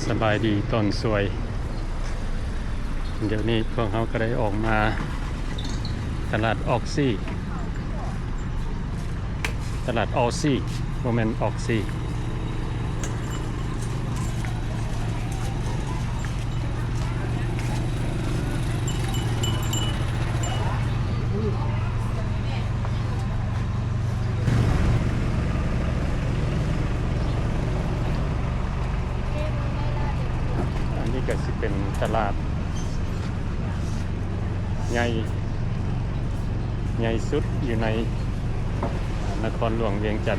ສະບາຍດີຕອນສວຍ. ດຽວນີ້ພວກເຮົາກໍໄດ້ອອກມາຕະຫຼາດອອກຊີ, ຕະຫຼາດອອກຊີ ບໍ່ແມ່ນອອກຊີ. ອັນນີ້ກໍຊິເປັນຕະຫຼາດໃຫຍ່ ໃຫຍ່ສຸດຢູ່ໃນນະຄອນຫຼວງວຽງຈັນ,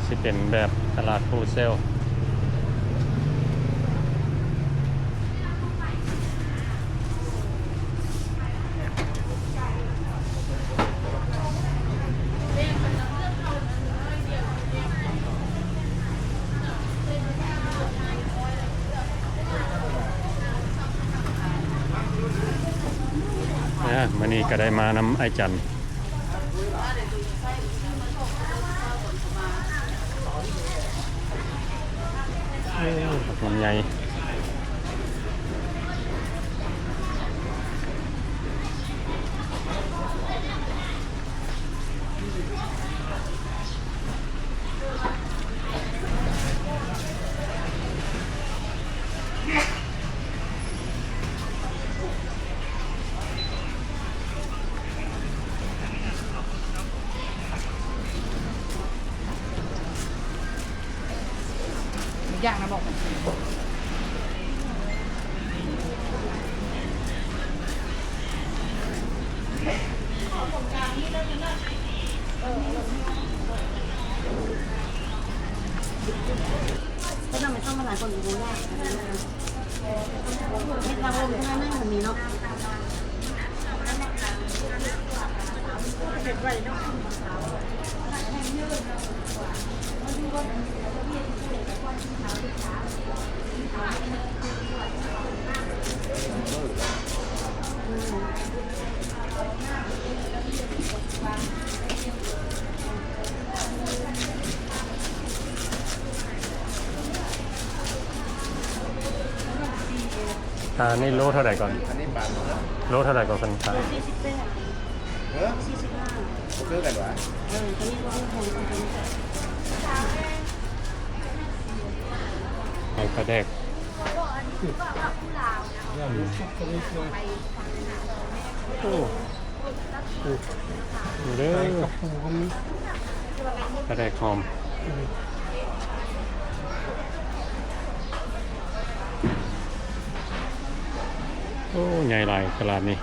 ຊິເປັນແບບຕະຫຼາດໂຮເຊລ. ອາ ມື້ນີ້ກໍໄດ້ມານຳອ້າຍຈັນ. ໂອ້ ຜັກລຳໄຍ. ອ່າ ນີ້ໂລເທົ່າໃດກ່ອນ? ອັນນີ້ບາດ ໂລເທົ່າໃດກ່ອນເພິ່ນຂາຍ? ສີ່ສິບແປດ ເອີ ສີ່ສິບຫ້າ ບໍ່ຄືກັນຫວາ? ເອີ ຕົວນີ້ບໍ່ມີແພງກວ່າຕົວນີ້. ໄຂ່ປາແດກ ໂອ້ ເດີ ໄກ່ກະປູກໍມີ ປາແດກຫອມ. ໂອ້ ໃຫຍ່ຫຼາຍຕະຫຼາດນີ້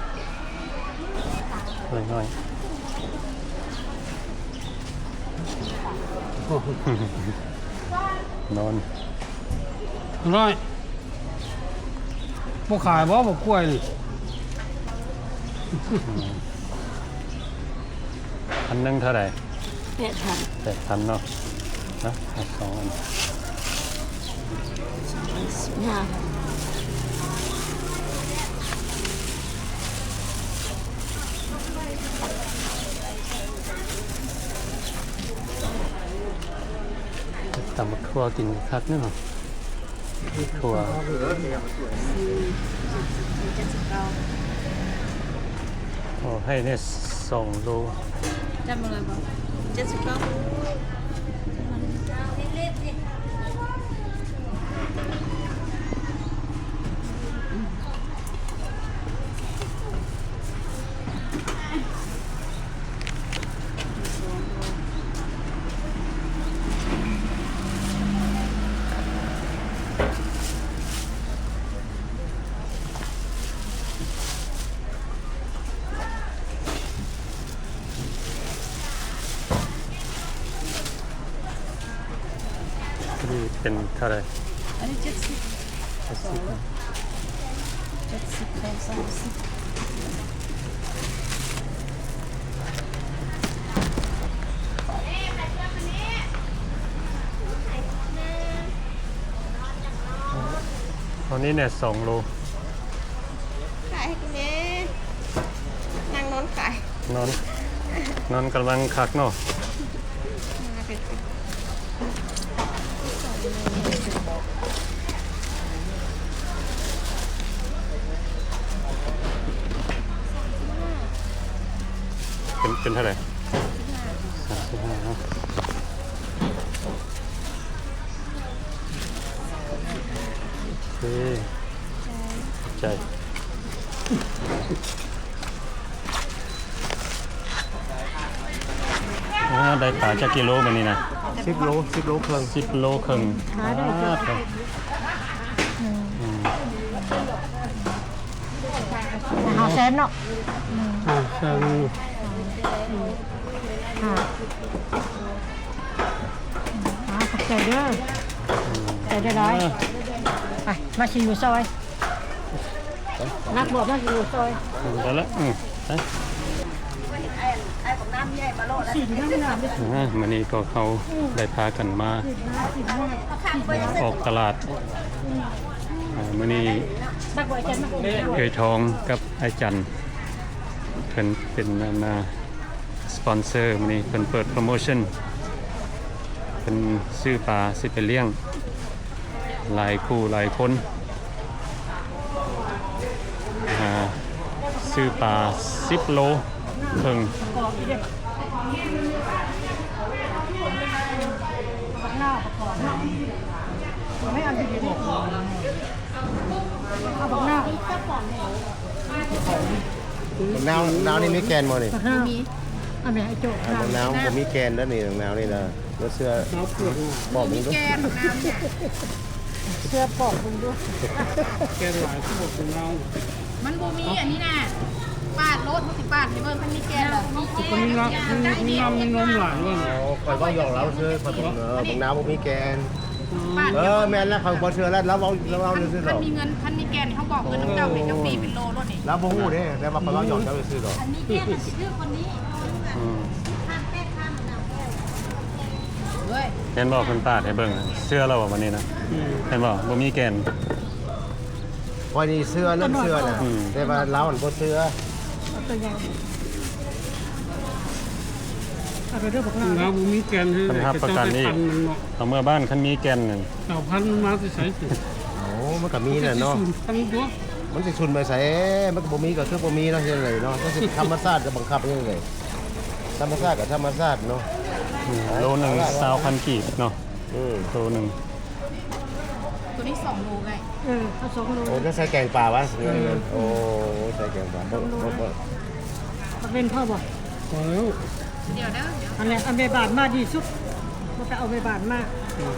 ນ້ອຍໆ ນອນ ນ້ອຍ. ບໍ່ຂາຍບໍ່ ບັກກ້ວຍນີ້? ອັນໜຶ່ງເທົ່າໃດ? ແປດພັນ ແປດພັນເນາະ. ນະ ເອົາສອງອັນ ສິບຫ້າພັນ. ຕຳບັກຖົ່ວກິນຄັກເນາະ. ຖົ່ວ ເຈັດສິບເກົ້າ ໂອ້ ໃຫ້ແດ່ສອງໂລ. ຈຳມາເລີຍບໍ່? ເຈັດສິບເກົ້າ. ນີ້ເປັນເທົ່າໃດ? ອັນນີ້ເຈັດສິບ. ເຈັດສິບ ເຈັດສິບ ສອງ ສາມສິບ. ເອົານີ້ແດ່ ສອງໂລ. ຂາຍໃຫ້ກູແດ່ ນັ່ງນອນຂາຍ ນອນ ນອນກຳລັງຄັກເນາະ. ມາເປັນ ສອງໂລ. ເປັນເທົ່າໃດ? ສາມສິບຫ້າເນາະ. ໂອເຄ ຂອບໃຈ. ອ່າ ໄດ້ປາຈັກກິໂລມື້ນີ້ນະ? ສິບໂລ ສິບໂລເຄິ່ງ. ສິບໂລເຄິ່ງ. ອ່າ ອືມ ຫ້າແສນເນາະ. ຫ້າແສນ. ອ່າ ຂອບໃຈເດີ ຂອບໃຈຫຼາຍ. ໄປ ມາຊິຢູ່ຊອຍ ນັກບວດມາຊິຢູ່ຊອຍ. ໄປລະ ອືມ ໄປ. ອ່າ ມື້ນີ້ພວກເຮົາໄດ້ພາກັນມາອອກຕະຫຼາດ. ອ່າ ມື້ນີ້ເອື້ອຍທອງກັບອ້າຍຈັນ ເພິ່ນເປັນອັນນ່າ ສະປອນເຊີ ມື້ນີ້ເພິ່ນເປີດໂປຣໂມຊັນ ເພິ່ນຊື້ປາຊິໄປລ້ຽງ ຫຼາຍຄູ່ຫຼາຍຄົນ. ອ່າ ຊື້ປາສິບໂລເຄິ່ງ. ບັກນາວ ບັກນາວນີ້ມີແກ່ນບໍ່ນີ້? ບໍ່ມີ ອັນນີ້ໄອ້ໂຈກ ອ່າ ບັກນາວບໍ່ມີແກ່ນເດີນີ້ ບັກນາວນີ້ນະ. ບໍ່ເຊື່ອ ປອກເບິ່ງດູ ແກ່ນບັກນາວນີ້ ເຊື່ອປອກເບິ່ງດູ ແກ່ນຫຼາຍໂພດບັກນາວ. ມັນບໍ່ມີອັນນີ້ນະ ປາດໂລດ ເຮົາຊິປາດໃຫ້ເບິ່ງ ຄັນມີແກ່ນລະ ມັນມີນ້ຳ ມັນມີນ້ຳ ມີນົມຫຼາຍເບິ່ງ. ໂອ້ ຂ້ອຍເວົ້າຫຍອກລາວຊື່ ຂ້ອຍເບິ່ງ ເອີ ບັກນາວບໍ່ມີແກ່ນ. ເອີ ແມ່ນແລ້ວ ຂ້ອຍບໍ່ເຊື່ອແລ້ວ ລາວເວົ້າ ລາວເວົ້າຊື່ໆດອກ. ຄັນມີເງິນ ຄັນມີແກ່ນ ເຮົາບອກເງິນນຳເຈົ້າໃຫ້ເຈົ້າຟຣີເປັນໂລໂລດນີ້. ລາວບໍ່ຮູ້ເດ້ ແຕ່ວ່າຂ້ອຍເວົ້າຫຍອກເຈົ້າຊື່ໆດອກ. ອັນມີແກ່ນລະຊື່ຄົນນີ້ ອືມ ເຫັນບໍ່ ເພິ່ນປາດໃຫ້ເບິ່ງ ເຊື່ອແລ້ວບໍ່ບັດນີ້ນະ? ອືມ ເຫັນບໍ່ ບໍ່ມີແກ່ນ. ຂ້ອຍນີ້ເຊື່ອເລື່ອງເຊື່ອນະ ອືມ ແຕ່ວ່າລາວຫັ້ນບໍ່ເຊື່ອ. ເອົາຕົວຢ່າງ ເອົາໄປເດີບັກນາວ ລາວບໍ່ມີແກ່ນ ເພິ່ນຮັບປະກັນອີກ. ເອົາເມືອບ້ານ ຄັນມີແກ່ນນັ້ນ ເອົາພັນມັນມາແຕ່ໃສ? ໂອ້ ມັນກໍມີແຫຼະເນາະ ມັນຊິຊຸນໄປໃສ? ມັນກໍບໍ່ມີກໍຄືບໍ່ມີເນາະ ເຮັດຈັ່ງໃດເນາະ? ມັນຊິທຳມະຊາດຈະບັງຄັບເຮັດຈັ່ງໃດ? ທຳມະຊາດກໍທຳມະຊາດເນາະ. ອືມ ໂລໜຶ່ງຊາວພັນກີບເນາະ. ອືມ ໂລໜຶ່ງ. ໂຕນີ້ສອງໂລເອື້ອຍ. ເອີ ເອົາສອງໂລ. ໂອ້ ຈະໃສ່ແກງປາວະ? ອືມ ໂອ້ ໃສ່ແກງປາ ບໍ່ ບໍ່ ບໍ່ ເປັນພໍບໍ່? ພໍແລ້ວ ດຽວເດີ ອັນແລະ ເອົາແມ່ບ້ານມາດີສຸດ ບໍ່ໄປເອົາແມ່ບ້ານມາ.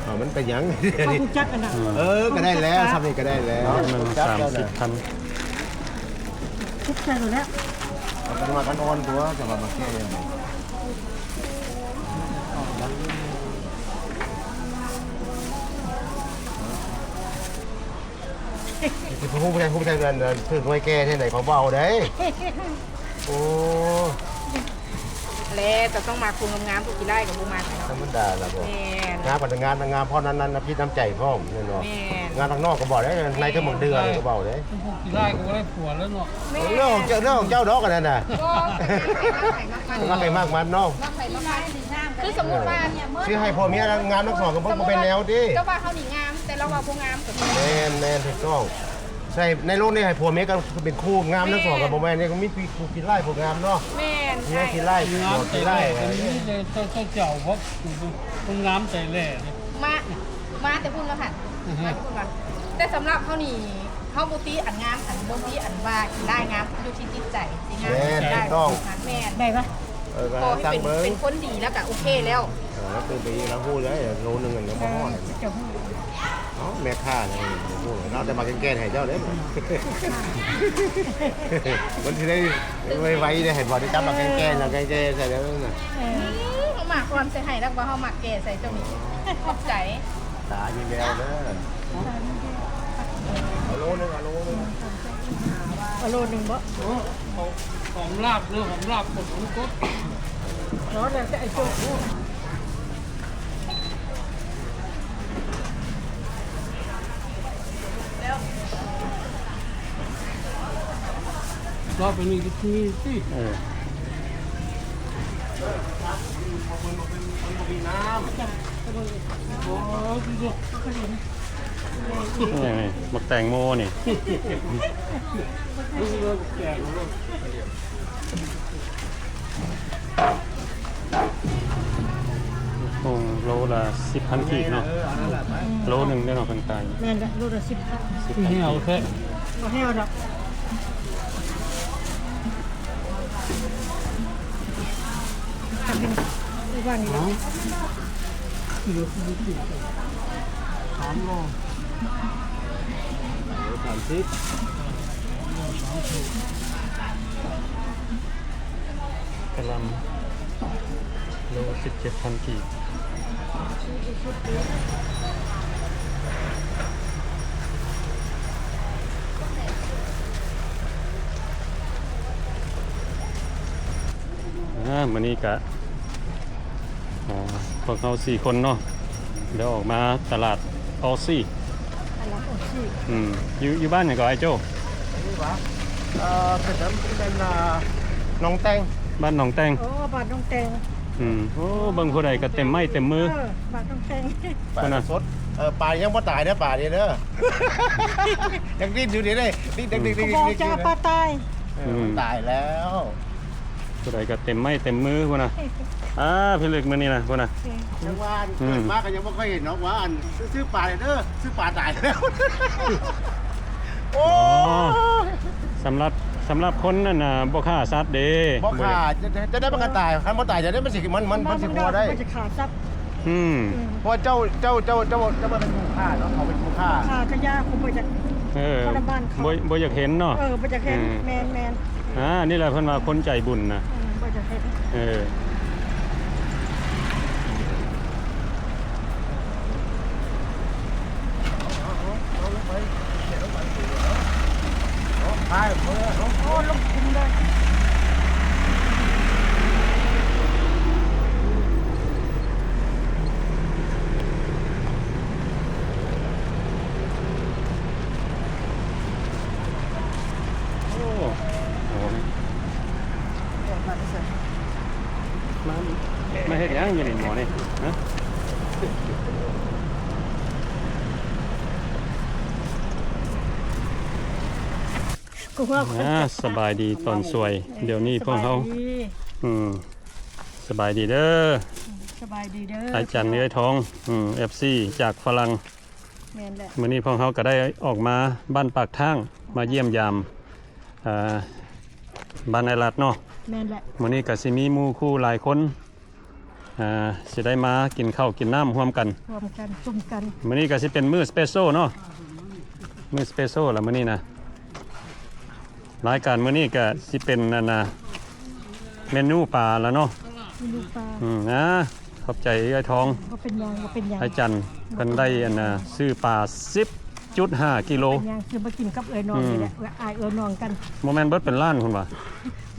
ເອົາມັນໄປຫຍັງ? ເຂົາຮູ້ຈັກກັນນະ. ເອີ ກໍໄດ້ແລ້ວ ສ່ຳນີ້ກໍໄດ້ແລ້ວ ມັນສາມສິບພັນ. ທຸກໃຈແລ້ວ ເອົາກັນມາກັນອ່ອນຕົວະ ຈະວ່າມາແກ້ຫຍັງ? ຊິຮູ້ຜູ້ໃດ ຜູ້ໃດ ຖືກໜ່ວຍແກ່ແທ້ໃດ ເຂົາເວົ້າໄດ໋. ໂອ້ ແລະ ຈະຕ້ອງມັກຜູ້ງາມໆ ຜູ້ຂີ້ຮ້າຍກໍບໍ່ມັກເນາະ. ທຳມະດາລະບໍ່? ແມ່ນ ງາມກໍງາມ ງາມພ້ອມນັ້ນ ນ້ຳຈິດນ້ຳໃຈພ້ອມ ແມ່ນບໍ່? ແມ່ນ ງາມທາງນອກກໍບໍ່ໄດ້ ໃນຄືໝາກເດືອນກໍເວົ້າໄດ້. ຜູ້ຂີ້ຮ້າຍກໍບໍ່ໄດ້ຜົວແລ້ວເນາະ. ເລື່ອງຂອງເຈົ້າ ເລື່ອງຂອງເຈົ້າດອກອັນນັ້ນນະ. ມັກໃຜມັກມັນເນາະ. ຄືສົມມຸດວ່າ ຊິໃຫ້ຜົວເມຍງາມທັງສອງກໍບໍ່ ບໍ່ແມ່ນແນວຕິ. ເຈົ້າວ່າເຮົານີ້ງາມ ແຕ່ລາວວ່າບໍ່ງາມກໍມີ. ແມ່ນໆ ຖືກຕ້ອງ. ໃສ່ໃນໂລກນີ້ໃຫ້ຜົວເມຍກັນເປັນຄູ່ງາມທັງສອງກໍບໍ່ແມ່ນ. ນີ້ກໍມີຜູ້ຂີ້ຮ້າຍຜູ້ງາມເນາະ. ແມ່ນ ເມຍຂີ້ຮ້າຍ ງາມຂີ້ຮ້າຍ ມີແຕ່ເຈົ້າ ເຈົ້າ ເຈົ້າບໍ່ ຄົນງາມໃຈແຫຼະ. ມາ ມາແຕ່ພຸ້ນລະຫັ້ນ ມາແຕ່ພຸ້ນວ່າ ແຕ່ສຳລັບເຮົານີ້ ເຮົາບໍ່ຕິອັນງາມ ອັນບໍ່ຕິອັນວ່າຂີ້ຮ້າຍງາມ ຢູ່ທີ່ຈິດໃຈ ຊິງາມ ແມ່ນ ຖືກຕ້ອງ ແມ່ນ ໄດ້ປະ? ເອີ ວ່າ ຂໍໃຫ້ເປັນ ເປັນຄົນດີແລ້ວກະໂອເຄແລ້ວ. ເອີ ລາວຕື່ນໄປອີກ ລາວຮູ້ເລີຍ ໂລໜຶ່ງລາວບໍ່ຮອດ. ເຈົ້າຮູ້ ເອົ້າ ແມ່ຄ້ານີ້ບໍ່ຮູ້ ລາວແຕ່ມາແກງແກງໃຫ້ເຈົ້າເດ້. ມັນຊິໄດ້ໄວໆ ໄດ້ໃຫ້ບໍ່ໄດ້ຈັບມາແກງແກງ ແກງແກງໃສ່ແລ້ວນະ. ເອີ ເຮົາໝາກອ່ອນໃສ່ໃຫ້ ແລ້ວວ່າເຮົາໝາກແກ່ໃສ່ເຈົ້ານີ້. ຂອບໃຈ. ຕາຢູ່ແລ້ວເດີ. ເອົາໂລໜຶ່ງ ເອົາໂລໜຶ່ງ ເອົາໂລໜຶ່ງບໍ່? ໂອ້ ຫອມລາບເດີ ຫອມລາບ ກົດ ກົດ ເນາະ ແລ້ວແຕ່ໄອ້ໂຈກ. ລອບໄປນີ້ກໍມີຕິ. ເອີ ມັນບໍ່ມີນ້ຳ. ໂອ້ຍ ນີ້ ໝາກແຕງໂມນີ້. ແກງໂລດ. ໂອ້ ໂລລະສິບພັນກີບເນາະ ເອີ ອັນນັ້ນແຫຼະໄປ ໂລໜຶ່ງເດ້ເນາະ ເພິ່ນຂາຍ ແມ່ນລະ ໂລລະສິບພັນ ສິບພັນກີບ ບໍ່ແຫ້ວແທ້ ບໍ່ແຫ້ວດອກ ຈະເປັນ ອີກວ່ານີ້ ເນາະ ສາມໂລ ສາມສິບ ກະຫຼ່ຳ ໂລສິບເຈັດພັນກີບ. ອາ ມື້ນີ້ກະ ອາ ພວກເຮົາສີ່ຄົນເນາະ ໄດ້ອອກມາຕະຫຼາດອໍຊີ ຕະຫຼາດອໍຊີ ອືມ ຢູ່ ຢູ່ບ້ານຫຍັງກໍອ້າຍໂຈ້? ນີ້ຫວາ? ເອີ ເປັນ ເປັນ ເປັນ ອາ ໜອງແຕ່ງ ບ້ານໜອງແຕ່ງ ໂອ້ ບ້ານໜອງແຕ່ງ ອືມ ໂອ້ ເບິ່ງຜູ້ໃດກໍເຕັມໄມ້ເຕັມມື ເອີ ບ້ານໜອງແຕ່ງ ປາສົດ ເອີ ປາຍັງບໍ່ຕາຍເດີ ປານີ້ເດີ ຍັງດີ້ນຢູ່ນີ້ເດ້ ດີ້ນ ອືມ ດິກໆໆໆ ບອກຈະເອົາປາຕາຍ ເອີ ອືມ ມັນຕາຍແລ້ວ ຜູ້ໃດກໍເຕັມໄມ້ເຕັມມືພຸ້ນນະ ອາ ພິລຶກມື້ນີ້ນະພຸ້ນນະ ເອີ ຍັງວ່າ ອືມ ເກີດມາກໍຍັງບໍ່ເຄີຍເຫັນເນາະ ວ່າອັນ ຊື້ ຊື້ປາເດີ ຊື້ປາຕາຍແລ້ວ ໂອ້ ອໍ ສຳລັບ ສຳລັບຄົນນັ້ນນະ ບໍ່ຂ້າສັດເດ້ ບໍ່ຂ້າ ຈະ ຈະ ຈະໄດ້ມັນກໍຕາຍ ຄັນບໍ່ຕາຍຈະໄດ້ມັນຊິ ມັນ ມັນ ມັນຊິຄົວໄດ້ ມັນຈະຂ້າສັດ ອືມ ອືມ ເພາະວ່າເຈົ້າ ເຈົ້າ ເຈົ້າ ເຈົ້າ ເຈົ້າບໍ່ແມ່ນຜູ້ຂ້າເນາະ ເຂົາເປັນຜູ້ຂ້າ ຂ້າກໍຢ່າ ຜູ້ບໍ່ຢາກ ເອີ ທອດບ້ານເຂົາ ບໍ່ ບໍ່ຢາກເຫັນເນາະ ເອີ ບໍ່ຢາກເຫັນ ອືມ ແມ່ນໆ ອາ ນີ້ແຫຼະເພິ່ນວ່າຄົນໃຈບຸນນະ ອືມ ບໍ່ຢາກເຫັນ ເອີ ໂອ້ ໂອ້ ມາ ມາເຮັດຫຍັງຢູ່ນີ້ໝໍນີ້ ຮະ? ອ່າ ສະບາຍດີຕອນສວຍ. ດຽວນີ້ພວກເຮົາ ສະບາຍດີ ອືມ ສະບາຍດີເດີ ສະບາຍດີເດີ ອາຈານເອື້ອຍທອງ ອືມ ເອັຟຊີຈາກຝຣັ່ງ. ແມ່ນແຫຼະ ມື້ນີ້ພວກເຮົາກໍໄດ້ອອກມາບ້ານປາກທາງ ມາຢ້ຽມຢາມ ອ່າ ບ້ານອ້າຍລັດເນາະ. ແມ່ນແຫຼະ ມື້ນີ້ກໍຊິມີໝູ່ຄູ່ຫຼາຍຄົນ ອ່າ ຊິໄດ້ມາກິນເຂົ້າກິນນ້ຳຮ່ວມກັນ ຮ່ວມກັນ ຊຸມກັນ. ມື້ນີ້ກໍຊິເປັນມື້ສະເປໂຊເນາະ ມື້ສະເປໂຊລະມື້ນີ້ນະ. ລາຍການມື້ນີ້ກໍຊິເປັນ ອັນນ່າ ເມນູປາລະເນາະ ເມນູປາ. ອືມ ອ່າ ຂອບໃຈເອື້ອຍທອງ ບໍ່ເປັນຫຍັງ ບໍ່ເປັນຫຍັງ ອາຈານເພິ່ນໄດ້ ອັນນ່າ ຊື້ປາສິບຈຸດຫ້າກິໂລ. ເປັນຫຍັງ ຊິມາກິນກັບເອື້ອຍນ້ອງນີ້ແຫຼະ ເອື້ອຍອ້າຍເອື້ອຍນ້ອງກັນ. ບໍ່ແມ່ນເບິດເປັນລ້ານພຸ້ນຫວາ?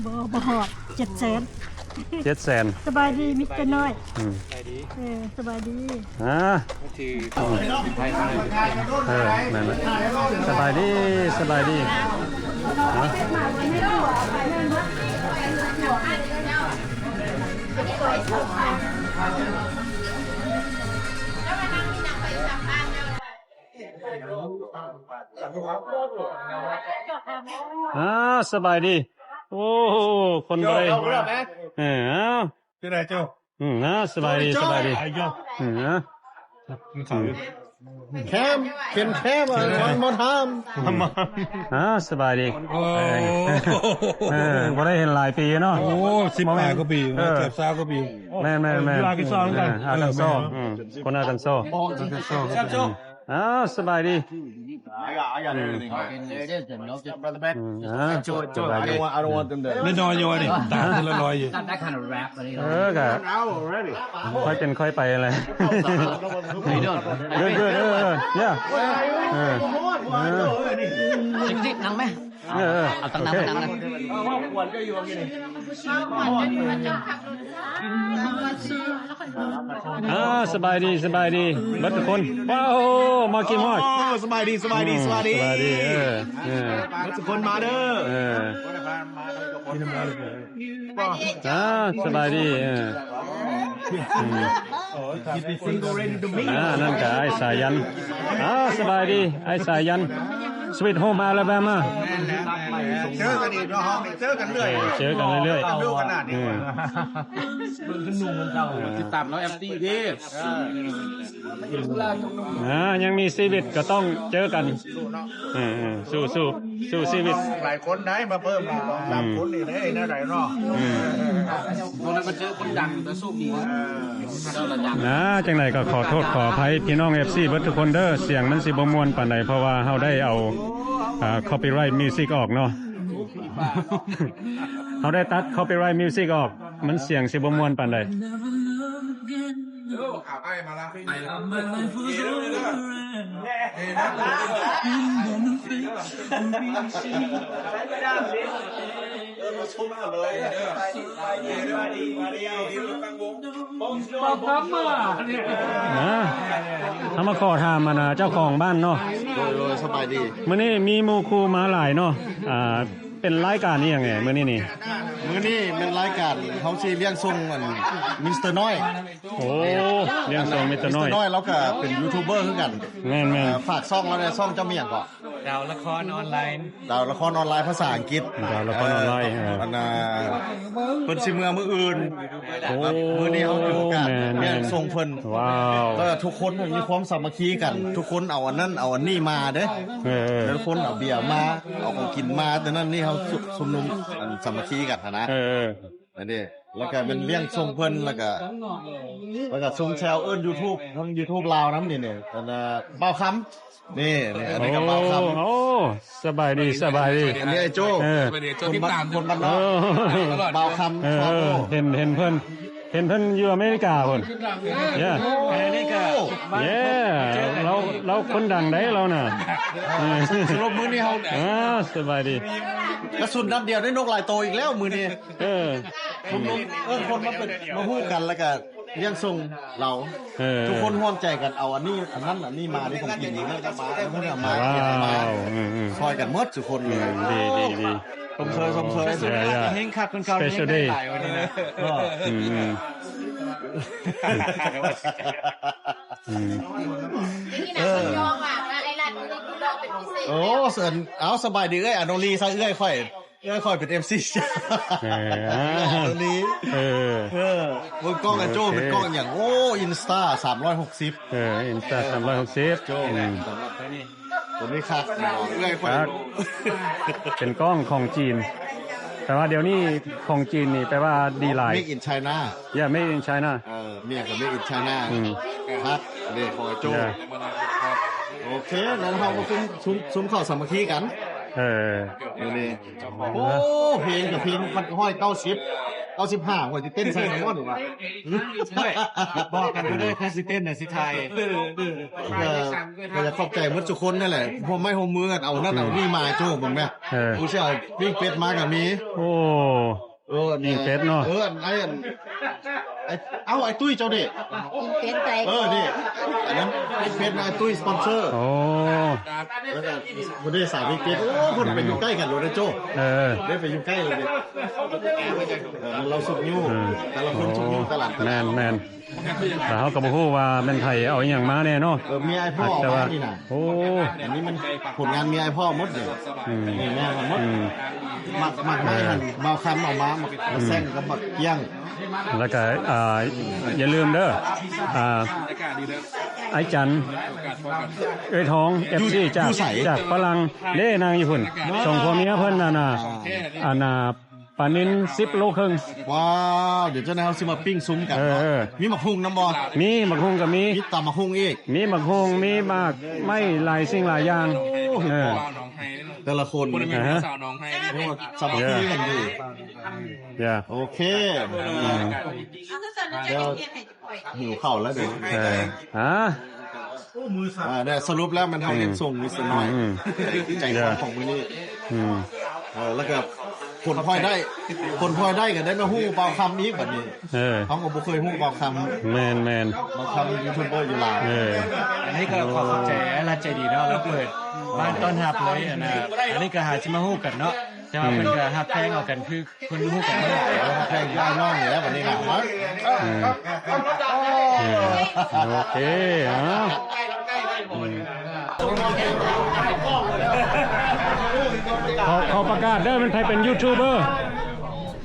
ບໍ່ ບໍ່ຮອດ ເຈັດແສນ ເຈັດແສນ. ສະບາຍດີມິດເຕີນ້ອຍ. ອືມ ເອີ ສະບາຍດີ ອ່າ ເອີ ແມ່ນລະ ສະບາຍດີ ສະບາຍດີ. ອ່າ ສະບາຍດີ. ໂອ້ ຄົນບໍ່ໄດ້ ເອີ ເອົາ ເປັນໃດເຈົ້າ? ອືມ ອ່າ ສະບາຍດີ ສະບາຍດີ. ອືມ ອ່າ ແຄມ ເປັນແຄມ ເອີ ມາຖາມ ອ່າ ສະບາຍດີ. ໂອ້ ເອີ ບໍ່ໄດ້ເຫັນຫຼາຍປີເນາະ. ໂອ້ ສິບປາຍກວ່າປີ ເອີ ເກືອບຊາວກວ່າປີ. ແມ່ນໆໆ ຢູ່ອາກັນຊໍນຳກັນ ເອີ ອາກັນຊໍ ອືມ ຄົນອາກັນຊໍ. ອ້າວ ສະບາຍດີ. ອືມ ອ່າ ສະບາຍດີ. ໄດ້ນອນຢູ່ນີ້ ຕາເທື່ອລະລອຍຢູ່. ເອີ ກະຄ່ອຍເປັນຄ່ອຍໄປແຫຼະ. ເດີນ ເດີນ ເດີນ ເດີນ ເດີນ ເອີ ເອີ ເອີ ເອີ ນັ່ງໄໝ? ເອີ ເອີ ເອົາຕັ້ງ ນັ່ງ ນັ່ງ ນັ່ງ. ອ່າ ສະບາຍດີ ສະບາຍດີເບິດທຸກຄົນ. ວ້າວ ມາກິນຮອດ. ໂອ້ ສະບາຍດີ ສະບາຍດີ ອືມ ສະບາຍດີ ສະບາຍດີ. ເອີ ເອີ ເບິດທຸກຄົນມາເດີ. ເອີ ອ່າ ສະບາຍດີ. ເອີ ອືມ ອ່າ ນັ້ນກະອ້າຍສາຍັນ. ອ່າ ສະບາຍດີ ອ້າຍສາຍັນ Sweet Home Alabama. ເຈີກັນອີກເນາະ ເຮົານີ້ເຈີກັນເລື້ອຍ ເອີ ເຈີກັນເລື້ອຍໆ ເປັນເລື່ອງຂະໜາດນີ້ ອືມ ເບິ່ງຂຶ້ນໜຸ່ມເພິ່ນເກົ່າ ເອີ ຕິດຕາມລາວ ເອັຟ ຊີ ເດ້ ອ່າ ຍັງມີຊີວິດກໍຕ້ອງເຈີກັນ ເອີໆ ສູ້ໆ ສູ້ຊີວິດ ຫຼາຍຄົນໄດ້ມາເພີ່ມອີກສອງສາມ ອືມ ຄົນນີ້ເດ້ ແນວໃດເນາະ ອືມ ບໍ່ໄດ້ມາເຈີຄົນດັງ ແຕ່ໂຊກດີ ເອີ ນາ ຈັ່ງໃດກໍຂໍໂທດຂໍອະໄພພີ່ນ້ອງ ເອັຟ ຊີ ເບິດທຸກຄົນເດີ ສຽງມັນຊິບໍ່ມ່ວນປານໃດ ເພາະວ່າເຮົາໄດ້ເອົາ ອ່າ copyright music ອອກເນາະ ເຮົາໄດ້ຕັດ copyright music ອອກ ມັນສຽງຊິບໍ່ມ່ວນປານໃດ. ນະ ເຮົາມາຂໍຖາມອັນນະ ເຈົ້າຂອງບ້ານເນາະ ໂດຍ ໂດຍ ສະບາຍດີ ມື້ນີ້ມີໝູ່ຄູ່ມາຫຼາຍເນາະ ອ່າ ເປັນລາຍການອີ່ຫຍັງແດ່ມື້ນີ້ນີ້? ມື້ນີ້ແມ່ນລາຍການ ເຮົາຊິລ້ຽງສົ່ງອັນ ມິສເຕີນ້ອຍ ໂອ້ ລ້ຽງສົ່ງມິສເຕີນ້ອຍ ມິສເຕີນ້ອຍລາວກໍເປັນຢູທູບເບີຄືກັນ ແມ່ນໆ ເອີ ຝາກຊ່ອງລາວແດ່ ຊ່ອງເຈົ້າມີຫຍັງເກາະ? ດາວລະຄອນອອນລາຍ ດາວລະຄອນອອນລາຍພາສາອັງກິດ ດາວລະຄອນອອນລາຍ ເອີ ເອີ ອັນນ່າ ເພິ່ນຊິເມືອມື້ອື່ນ ໂອ້ ມື້ນີ້ເຮົາຖືໂອກາດ ແມ່ນໆ ລ້ຽງສົ່ງເພິ່ນ ວ້າວ ເອີ ທຸກຄົນມີຄວາມສາມັກຄີກັນ ທຸກຄົນເອົາອັນນັ້ນເອົາອັນນີ້ມາເດ້ ເອີໆ ທຸກຄົນເອົາເບຍມາ ເອົາຂອງກິນມາ ແຕ່ນັ້ນນີ້ເຮົາຊຸມ ຊຸມນຸມ ອັນ ສາມັກຄີກັນຫັ້ນນະ ເອີໆ ອັນນີ້ ແລ້ວກໍແມ່ນລ້ຽງສົ່ງເພິ່ນ ແລ້ວກໍ ແລ້ວກໍຊຸມແຊວເອີ້ນຢູທູບ ທັງຢູທູບລາວນຳນີ້ ນີ້ ອັນນ່າ ບ່າວຄຳ ນີ້ ນີ້ ອັນນີ້ກໍບ່າວຄຳ ໂອ້ ໂອ້ ສະບາຍດີ ສະບາຍດີ ອັນນີ້ອ້າຍໂຈ້ ເອີ ຄົນບ້ານ ຄົນບ້ານນອກ ເອີ ບ່າວຄຳ ເອີ ເອີ ເຫັນ ເຫັນເພິ່ນ ເຫັນເພິ່ນຢູ່ອາເມລິກາພຸ້ນ ເຢ້ ອັນນີ້ກໍ ເຢ້ ລາວ ລາວຄົນດັງໃດລາວນະ ເອີ ສະຫຼຸບມື້ນີ້ເຮົາ ອ່າ ສະບາຍດີ ກະສຸນນັດດຽວໄດ້ນົກຫຼາຍໂຕອີກແລ້ວມື້ນີ້ ເອີ ເອີ້ນຄົນມາເປັນ ມາຮູ້ກັນ ແລ້ວກະລ້ຽງສົ່ງລາວ ເອີ ທຸກຄົນຮ່ວມໃຈກັນເອົາອັນນີ້ ອັນນັ້ນ ອັນນີ້ມາ ນີ້ຂອງກິນ ນີ້ມາ ແລ້ວເພິ່ນເອົາມາ ວ້າວ ມາ ອືມໆ ຊ່ອຍກັນໝົດທຸກຄົນເລີຍ ອືມ ດີໆໆ ຊົມເຊີຍ ຊົມເຊີຍ ເອີ ເຮັງຄັກເພິ່ນເຂົາ ເຮັງໄດ້ຫຼາຍມື້ນີ້ນະ ອືມໆ ອືມ ເອີ ໂອ້ ເຊີນ ເອົາ ສະບາຍດີເອື້ອຍ ອາໂນລີ ຊະເອື້ອຍຂ້ອຍ ເອື້ອຍຂ້ອຍເປັນເອັຟຊີ ເອີ ເອີ ເອີ ເບິ່ງກ້ອງອາໂຈ້ ເປັນກ້ອງຫຍັງ ໂອ້ ອິນສະຕາ ສາມຮ້ອຍຫົກສິບ ເອີ ອິນສະຕາ ສາມຮ້ອຍຫົກສິບ ໂຈ້ ອືມ ຕົວນີ້ຄັກ ເອື້ອຍຂ້ອຍ ເປັນກ້ອງຂອງຈີນ ແຕ່ວ່າດຽວນີ້ຂອງຈີນນີ້ແປວ່າດີຫຼາຍ Made in China Yeah, made in China ເອີ ເມຍກໍ Made in China ອືມ ຄັກ ເດ້ ຂອງອາໂຈ້ ໂອເຄ ແລ້ວເຮົາກໍຊຸມ ຊຸມ ຊຸມເຂົ້າສາມັກຄີກັນ ເອີ ມື້ນີ້ ໂອ້ ເພງກັບເພງມັນຮ້ອຍເກົ້າສິບ ເກົ້າສິບຫ້າ ຂ້ອຍຊິເຕັ້ນໃສ່ນຳບໍ່ນີ້ຫວາ ເຮີ້ຍ ບອກກັນໄປເລີຍ ໃຜຊິເຕັ້ນນະ ຊິຖ່າຍ ເອີ ກໍຢາກຂອບໃຈໝົດທຸກຄົນນັ້ນແຫຼະ ຮ່ວມໄມ້ຮ່ວມມືກັນ ເອົານັ້ນເອົານີ້ມາໂຈ້ເບິ່ງແມ້ ເອີ ຜູ້ຊິເອົາປີ້ງເປັດມາກໍມີ ໂອ້ ເອີ ປີ້ງເປັດເນາະ ເອີ ອັນ ອັນ ເອົາ ໄອ້ຕຸ້ຍເຈົ້າເດ້ ປີ້ງເປັດໄປ ເອີ ນີ້ ອັນນັ້ນປີ້ງເປັດນະ ໄອ້ຕຸ້ຍສະປອນເຊີ ໂອ້ ແລ້ວກໍ ບໍ່ໄດ້ສາວນີ້ເປັດ ໂອ້ ເພິ່ນໄປຢູ່ໃກ້ກັນໂລດເດ້ໂຈ້ ເອີ ໄດ້ໄປຢູ່ໃກ້ໂລດເດ້ ເອີ ລາວຊຸກຍູ້ ອືມ ແຕ່ລະຄົນຊຸກຍູ້ຕະຫຼາດ ແມ່ນໆ ແລ້ວເຮົາກໍບໍ່ຮູ້ວ່າແມ່ນໃຜເອົາອີ່ຫຍັງມາແດ່ເນາະ ເອີ ເມຍອ້າຍພໍ່ ແຕ່ວ່າ ນີ້ນະ ໂອ້ ອັນນີ້ມັນຜົນງານເມຍອ້າຍພໍ່ໝົດເດ້ ອືມ ນີ້ແມ່ນໝົດ ອືມ ໝາກ ໝາກໄມ້ຫັ້ນ ເອີ ບ່າວຄຳເອົາມາ ໝາກ ອືມ ແຊງກັບໝາກກ້ຽງ ແລ້ວກໍ ອ່າ ຢ່າລືມເດີ ອ່າ ອ້າຍຈັນ ເອື້ອຍທອງ ເອັຟຊີ ຈາກ ຈາກຝຣັ່ງເດ້ ນາງຢູ່ພຸ້ນ ສອງຜົວເມຍເພິ່ນນັ້ນນະ ອ່າ ອັນນ່າ ປານິນສິບໂລເຄິ່ງ ວ້າວ ດຽວເຈົ້ານາຍເຮົາຊິມາປີ້ງຊຸມກັນເນາະ ເອີ ເອີ ມີໝາກຫຸ່ງນຳບໍ່ ມີ ໝາກຫຸ່ງກໍມີ ມີຕຳໝາກຫຸ່ງອີກ ມີໝາກຫຸ່ງ ມີໝາກໄມ້ ຫຼາຍສິ່ງຫຼາຍຢ່າງ ໂອ້ ເອີ ແຕ່ລະຄົນ ອາຮະ ສາມັກຄີກັນດີ ໂອເຄ ອືມ ດຽວ ຫິວເຂົ້າແລ້ວເດີ ເອີ ຮະ ອ່າ ໄດ້ສະຫຼຸບແລ້ວແມ່ນເຮົາ ອືມ ເຮັດສົ່ງມິດສະນ້ອຍ ອືມ ໃຈຄວາມຂອງມື້ນີ້ ອືມ ເອີ ແລ້ວກໍຜົນພອຍໄດ້ ຜົນພອຍໄດ້ກໍໄດ້ມາຮູ້ບ່າວຄຳອີກບັດນີ້ ເອີ ເຮົາກໍບໍ່ເຄີຍຮູ້ບ່າວຄຳ ແມ່ນໆ ບ່າວຄຳຢູທູບເບີຢູ່ລາວ ເອີ ອັນນີ້ກໍຂໍຂອບໃຈອ້າຍລັດໃຈດີເນາະ ລາວເປີດບ້ານຕ້ອນຮັບເລີຍ ອັນນ່າ ອັນນີ້ກໍຫາຊິມາຮູ້ກັນເນາະ ແຕ່ວ່າເພິ່ນກໍຮັກແພງເອົາກັນຄື ເພິ່ນຮູ້ກັນມາຫຼາຍແລ້ວ ແພງອ້າຍນ້ອງນີ້ແຫຼະບັດນີ້ນະ ເອີ ໂອເຄ ເອົາ ອືມ ໂອ້ຍ ຕ້ອງໄປກ ເຂົາ ເຂົາປະກາດເດີ ແມ່ນໃຜເປັນຢູທູບເບີ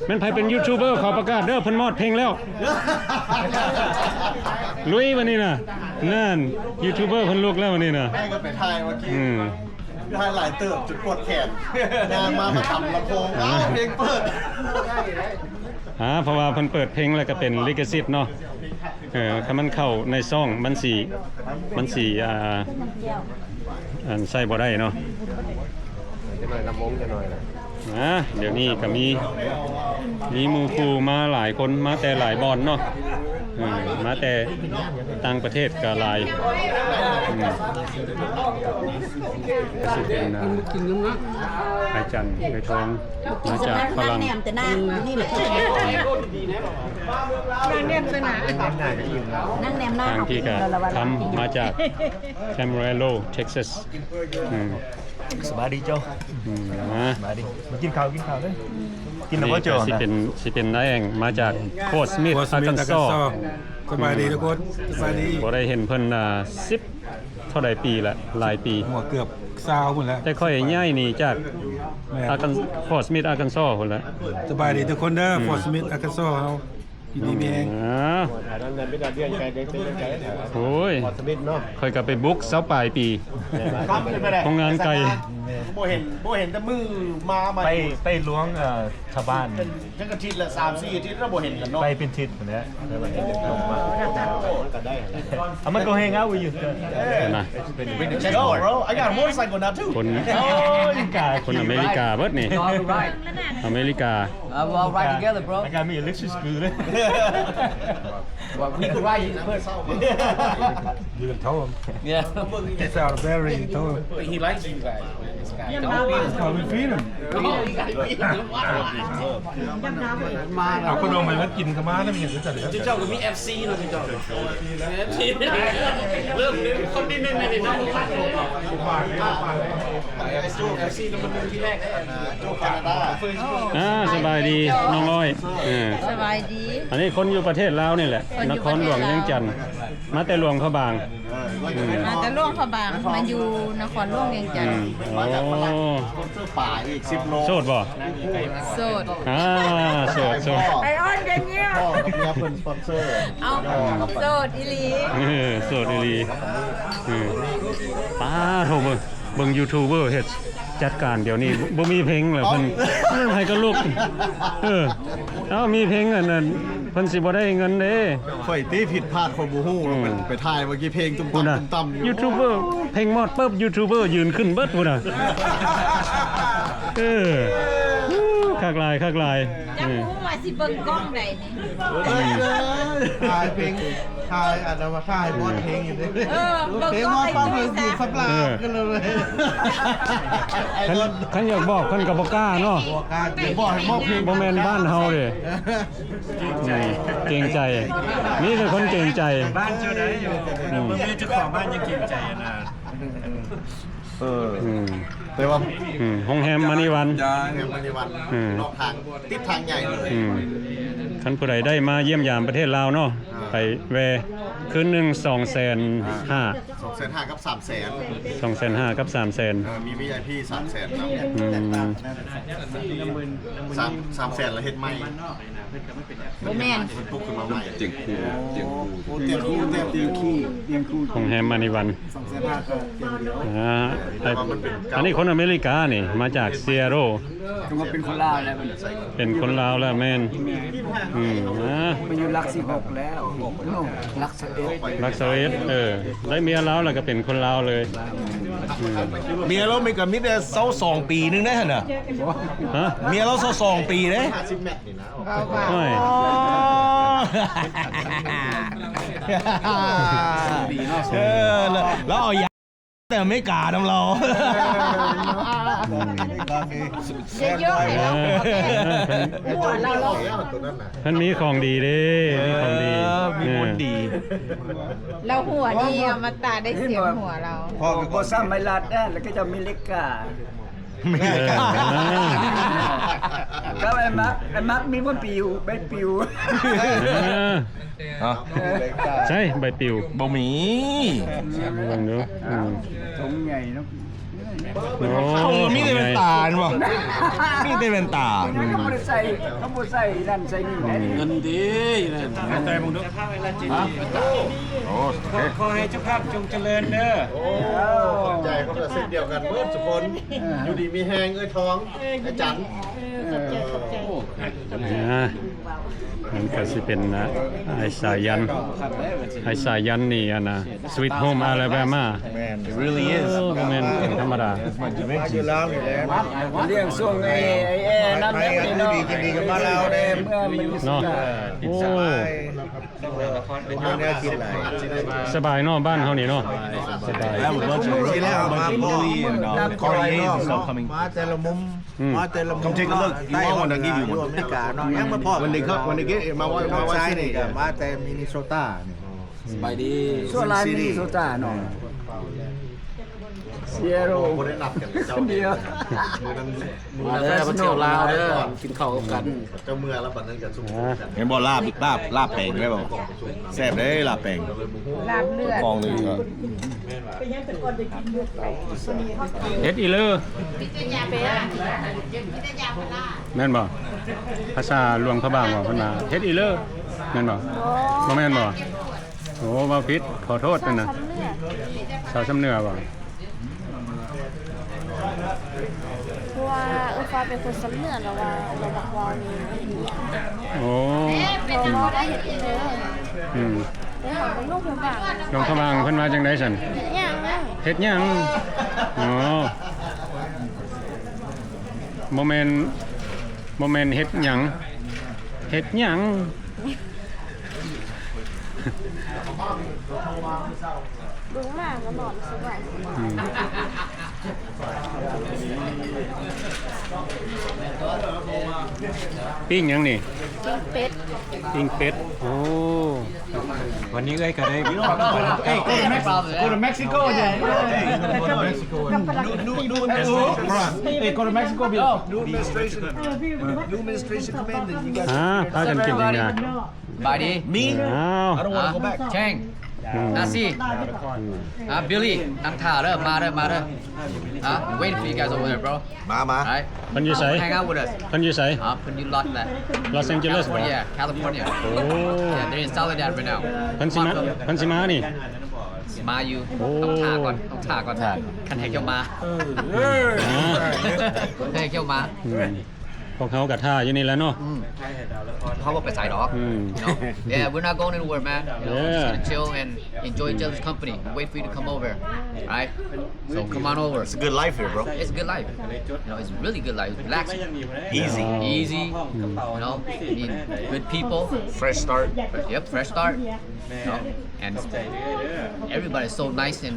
ແມ່ນໃຜເປັນຢູທູບເບີ ເຂົາປະກາດເດີ ເພິ່ນມອດເພງແລ້ວ ລຸຍບັດນີ້ນະ ນັ້ນ ຢູທູບເບີເພິ່ນລຸກແລ້ວບັດນີ້ນະ ແມ່ກໍໄປຖ່າຍເມື່ອກີ້ ອືມ ຖ່າຍຫຼາຍເຕີບຈົນປວດແຂນ ຍ່າງມາ ມາຕຳລຳໂພງ ອ້າວ ເພງເປີດ ອ່າ ເພາະວ່າເພິ່ນເປີດເພງແລ້ວກໍເປັນລິຂະສິດເນາະ ເອີ ຄັນມັນເຂົ້າໃນຊ່ອງມັນຊິ ມັນຊິ ອ່າ ອັນໃຊ້ບໍ່ໄດ້ເນາະ ຈັກໜ່ອຍລຳວົງຈັກໜ່ອຍລະ ອ່າ ດຽວນີ້ກໍມີ ມີໝູ່ຄູ່ມາຫຼາຍຄົນ ມາແຕ່ຫຼາຍບ່ອນເນາະ ເອີ ມາແຕ່ຕ່າງປະເທດກໍຫຼາຍ ອືມ ກໍຊິເປັນ ອ່າ ອາຈານໄພທອງ ມາຈາກຝຣັ່ງ ແນມແຕ່ໜ້າ ນັ່ງແນມແຕ່ໜ້າ ນັ່ງແນມໜ້າ ທາງທີ່ກະທຳມາຈາກ Amarillo Texas ອືມ ສະບາຍດີເຈົ້າ ອືມ ມາ ສະບາຍດີ ມາກິນເຂົ້າ ກິນເຂົ້າເດີ ກິນແລ້ວບໍ່ເຈົ້າ ນີ້ກໍຊິເປັນ ຊິເປັນນ້າແອງມາຈາກ Fort Smith Arkansas ສະບາຍດີທຸກຄົນ ສະບາຍດີ ບໍ່ໄດ້ເຫັນເພິ່ນ ອ່າ ສິບ ເທົ່າໃດປີລະ ຫຼາຍປີ ໂອ້ ເກືອບຊາວພຸ້ນແຫຼະ ແຕ່ຂ້ອຍຍ້າຍໜີຈາກ ແມ່ນ ອາກັນ Fort Smith Arkansas ພຸ້ນແຫຼະ ສະບາຍດີທຸກຄົນເດີ ອືມ Fort Smith Arkansas ເຮົາ ຢູ່ດີມີແຮງ ອືມ ໂອ້ຍ Fort Smith ເນາະ ຂ້ອຍກໍໄປບຸກຊາວປາຍປີ ໂຮງງານໄກ່ ບໍ່ເຫັນ ບໍ່ເຫັນແຕ່ມື້ມາ ມາ ໄປ ໄປຫຼວງ ເອີ ຊາວບ້ານ ເປັນຈັກອາທິດລະ ສາມສີ່ອາທິດລະບໍ່ເຫັນກັນເນາະ ໄປເປັນທິດພຸ້ນແຫຼະ ເອົາ ມັນກໍແຮງເອົາຢູ່ ນະ Yo, bro, I got a motorcycle now too. ຄົນ ຄົນອາເມລິກາເບິດນີ້ ອາເມລິກາ Uh, we'll all ride together, bro. I got me a Lexus scooter. Well, we can ride you first. You can tell him. Yeah. It's out of battery, you tell him. He likes you guys, man. This guy. It's called freedom. Oh, you gotta be the one. ເອົາຂະໜົມໃຫ້ມັນກິນກໍມາແລ້ວ ມັນເຫັນຈັງຊັ້ນ ເຈົ້າກໍມີ ເອັຟ ຊີ ເນາະ ເຈົ້າ ເລີ່ມມີຄົນນິດໜຶ່ງເນາະ ເອັຟ ຊີ ນຳມັນທີແລກ ອ່າ ສະບາຍດີນ້ອງອ້ອຍ ເອີ ສະບາຍດີ ອັນນີ້ຄົນຢູ່ປະເທດລາວນີ້ແຫຼະ ນະຄອນຫຼວງວຽງຈັນ ມາແຕ່ຫຼວງພະບາງ ມາແຕ່ຫຼວງພະບາງ ມາຢູ່ນະຄອນຫຼວງວຽງຈັນ ອືມ ໂອ້ ໂສດບໍ່? ໂສດ ອ່າ ໂສດ ໂສດ ໄອອອນເປັນເຍ ພໍ່ກັບເມຍເພິ່ນສະປອນເຊີ ເອົາ ໂສດອີ່ຫຼີ ເອີ ໂສດອີ່ຫຼີ ເອີ ປາໂທ້ ເບິ່ງ ເບິ່ງຢູທູບເບີເຮັດ ຈັດການດຽວນີ້ ບໍ່ມີເພງແລ້ວ ເພິ່ນ ເອີ ໃຜກໍລຸກ ເອີ ເອົາ ມີເພງອັນນັ້ນ ເພິ່ນຊິບໍ່ໄດ້ເງິນເດ້ ຂ້ອຍຕິຜິດພາດ ຂ້ອຍບໍ່ຮູ້ ອືມ ໄປ ໄປຖ່າຍເມື່ອກີ້ ເພງຕຸ້ມຕຳ ຕຸ້ມຕຳຢູ່ ຢູທູບເບີ ເພງມອດປຶບ ຢູທູບເບີຢືນຂຶ້ນເບິດພຸ້ນນະ ເອີ ຄັກຫຼາຍ ຄັກຫຼາຍ ຈັກບໍ່ຮູ້ວ່າຊິເບິ່ງກ້ອງໃດນີ້ ເອີ ຖ່າຍເພງ ຖ່າຍອັນນັ້ນວ່າ ຖ່າຍບອດເພງຢູ່ເດ້ ເອີ ເບິ່ງກ້ອງໃດ ເພງມອດປຶບ ເພິ່ນຢືນສັບຫຼາ ເອີ ກັນເລີຍ ຄັນ ຄັນຢາກບອກເພິ່ນກໍບໍ່ກ້າເນາະ ບໍ່ກ້າ ບໍ່ໃຫ້ມອບເພງ ບໍ່ແມ່ນບ້ານເຮົາເດ້ ອືມ ເກງໃຈ ມີແຕ່ຄົນເກງໃຈ ບ້ານເຈົ້າໃດຢູ່ ອືມ ເບິ່ງຢູ່ເຈົ້າຂອງບ້ານຍັງເກງໃຈນະ ເອີ ອືມ ແຕ່ວ່າ ອືມ ໂຮງແຮມມະນີວັນ ໂຮງແຮມມະນີວັນ ອືມ ນອກທາງ ຕິດທາງໃຫຍ່ເລີຍ ອືມ ຄັນຜູ້ໃດໄດ້ມາຢ້ຽມຢາມປະເທດລາວເນາະ ອ່າ ໄປແວ່ ຄືນໜຶ່ງສອງແສນຫ້າ ສອງແສນຫ້າກັບສາມແສນ ສອງແສນຫ້າກັບສາມແສນ ເອີ ມີ ວີໄອພີ ສາມແສນນຳ ອືມ ສາມ ສາມແສນລະເຮັດໃໝ່ ບໍ່ແມ່ນ ປຸກຂຶ້ນມາໃໝ່ ຕຽງຄູ່ ຕຽງຄູ່ ໂອ້ ຕຽງຄູ່ ຕຽງ ຕຽງຄູ່ ໂຮງແຮມມະນີວັນ ສອງແສນຫ້າກໍຕຽງດຽວ ອ່າ ແຕ່ວ່າມັນເປັນ ອັນນີ້ຄົນອາເມລິການີ້ ມາຈາກຊີແອດເທິລ ຖືວ່າເປັນຄົນລາວແລ້ວ ເປັນຄົນລາວແລ້ວ ແມ່ນ ແມ່ນ ອືມ ອ່າ ໄປຢູ່ຫຼັກສິບຫົກແລ້ວ ຫຼັກສິບເອັດ ຫຼັກສິບເອັດ ເອີ ໄດ້ເມຍລາວແລ້ວກໍເປັນຄົນລາວເລີຍ ອືມ ເມຍລາວມັນກໍມີແຕ່ຊາວສອງປີໜຶ່ງເດ້ຫັ້ນນະ ຮະ ເມຍລາວຊາວສອງປີເດ້ ໂອ້ຍ ເອີ ລາວເອົາຢາແຕ່ອາເມລິການຳລາວ ເຍອະໆ ໃຫ້ລາວ ເອີ ຫົວລາວ ເພິ່ນມີຂອງດີເດ້ ມີຂອງດີ ເອີ ມີບຸນດີ ເອີ ລາວຫົວດີ ອະມະຕະ ໄດ້ສຽງຫົວລາວ ພໍ່ກໍບໍ່ຊ້ຳໄມ້ລັດນະ ແລ້ວກໍຈະອາເມລິກາ ເອີ ກັບໄອ້ມັກ ໄອ້ມັກມີບໍ່ປິວ ໃບປິວ ເອີ ຮະ ໃສໃບປິວ ບໍ່ມີ ເບິ່ງດູ ອືມ ຖົງໃຫຍ່ເນາະ ໂອ້ ໂອ້ ມີແຕ່ແວ່ນຕາເຫັນບໍ່ ມີແຕ່ແວ່ນຕາ ເຂົາບໍ່ໄດ້ໃສ່ ເຂົາບໍ່ໃສ່ນັ້ນໃສ່ນີ້ນະ ເງິນເດ້ ໃສ່ເບິ່ງດູ ຮະ ໂອ້ ຂໍໃຫ້ເຈົ້າພາບຈົ່ງຈະເລີນເດີ ໂອ້ ຂອບໃຈ ຂອບໃຈ ເຊັ່ນດຽວກັນເບິດທຸກຄົນ ຢູ່ດີມີແຮງ ເອື້ອຍທອງ ອາຈານ ເອີ ຂອບໃຈ ຂອບໃຈ ອ່າ ມັນກໍຊິເປັນ ອ່າ ໄອ້ສາຍັນ ໄອ້ສາຍັນນີ້ ອັນນ່າ Sweet Home Alabama ແມ່ນ It really is ໂອ້ ບໍ່ແມ່ນເປັນທຳມະດາ ຢູ່ລາວນີ້ແຫຼະ ລ້ຽງຊ່ວງໄອ້ ໄອ້ແອນຳແລ້ວນີ້ເນາະ ດີກິນດີກັນມາລາວແດ່ ເມື່ອມັນເນາະ ໂອ້ ສະບາຍເນາະ ບ້ານເຮົານີ້ເນາະ ສະບາຍ ມາແຕ່ລະມຸມ ອືມ ມາແຕ່ລະມຸມ Come take a look. You want one? I'll give you one. ຢູ່ອາເມລິກາເນາະ ຍັງມາພໍ້ When they come, when they get ມາໄວ້ ມາໄວ້ ນີ້ກໍມາແຕ່ມິນນີໂຊຕານີ້ ສະບາຍດີ ສ່ວນຫຼາຍມິນນີໂຊຕາເນາະ ຊີແອດເທິນ ບໍ່ໄດ້ນັດກັນ ເຈົ້າດຽວ ມາເດີ ມາທ່ຽວລາວເດີ ກິນເຂົ້າກັນ ເຈົ້າເມືອແລ້ວບັດນັ້ນກໍຊຸມກັນ ເຫັນບໍ່ ລາບ ລາບ ລາບແປງໄດ້ບໍ່ ແຊບເດ້ລາບແປງ ລາບເລືອດ ກອງໜຶ່ງກໍ ເຮັດອີເລີ ແມ່ນບໍ່ ພາສາຫຼວງພະບາງເວົ້າເພິ່ນວ່າເຮັດອີເລີ ແມ່ນບໍ່ ບໍ່ແມ່ນບໍ່ ໂອ້ ເວົ້າຜິດ ຂໍໂທດນັ້ນນະ ຊາວຊຳເໜືອບໍ່ ເພາະວ່າເອື້ອຍຟ້າເປັນຄົນຊຳເໜືອ ແລ້ວວ່າລາວມັກເວົ້ານີ້ ໂອ້ ເວົ້າວ່າເຮັດອີເລີ ອືມ ເອີ ຫຼວງພະບາງ ຫຼວງພະບາງເພິ່ນວ່າຈັ່ງໃດຊັ້ນ ເຮັດຫຍັງ ເຮັດຫຍັງ ອໍ ບໍ່ແມ່ນ ບໍ່ແມ່ນເຮັດຫຍັງ ເຮັດຫຍັງ ເບິ່ງມາກໍນອນສະບາຍ ອືມ ປີ້ງຫຍັງນີ້? ປີ້ງເປັດ ປີ້ງເປັດ ໂອ້ ວັນນີ້ເອື້ອຍກໍໄດ້ Hey, go to Mex-, go to Mexico, yeah. Go to Mexico. New, new, new Mexico. Hey, go to Mexico, beautiful. New administration. New administration come in, then you guys ອ່າ ພາກັນກິນຫຍັງນະ? ສະບາຍດີ Me? ອ້າວ I don't wanna go back. Chang. ອືມ Nasi. Ah, Billy. ນັ່ງຖ້າເດີ ມາເດີ ມາເດີ. Ah, waiting for you guys over there, bro. ມາ ມາ Right. ເພິ່ນຢູ່ໃສ? Hang out with us. ເພິ່ນຢູ່ໃສ? Ah, ເພິ່ນຢູ່ລັອດແຫຼະ Los Angeles ບໍ່? California, California. ໂອ້ Yeah, they're in Soledad right now. ເພິ່ນຊິມາ ເພິ່ນຊິມານີ້? ຊິມາຢູ່ ໂອ້ ຕ້ອງຖ້າກ່ອນ ຕ້ອງຖ້າກ່ອນ ຄັນໃຫ້ເຈົ້າມາ ເອີ ໃຫ້ເຈົ້າມາ ອືມ ພວກເຮົາກໍຖ້າຢູ່ນີ້ແຫຼະເນາະ ອືມ ເຮົາບໍ່ໄປໃສດອກ ອືມ You know? Yeah, we're not going anywhere, man. You know, we're just gonna chill and enjoy each other's company. Wait for you to come over, right? So come on over. It's a good life here, bro. It's a good life. You know, it's really good life. It's relaxing. Easy. Easy. You know, I mean, good people. Fresh start. Yep, fresh start. You know, and everybody's so nice and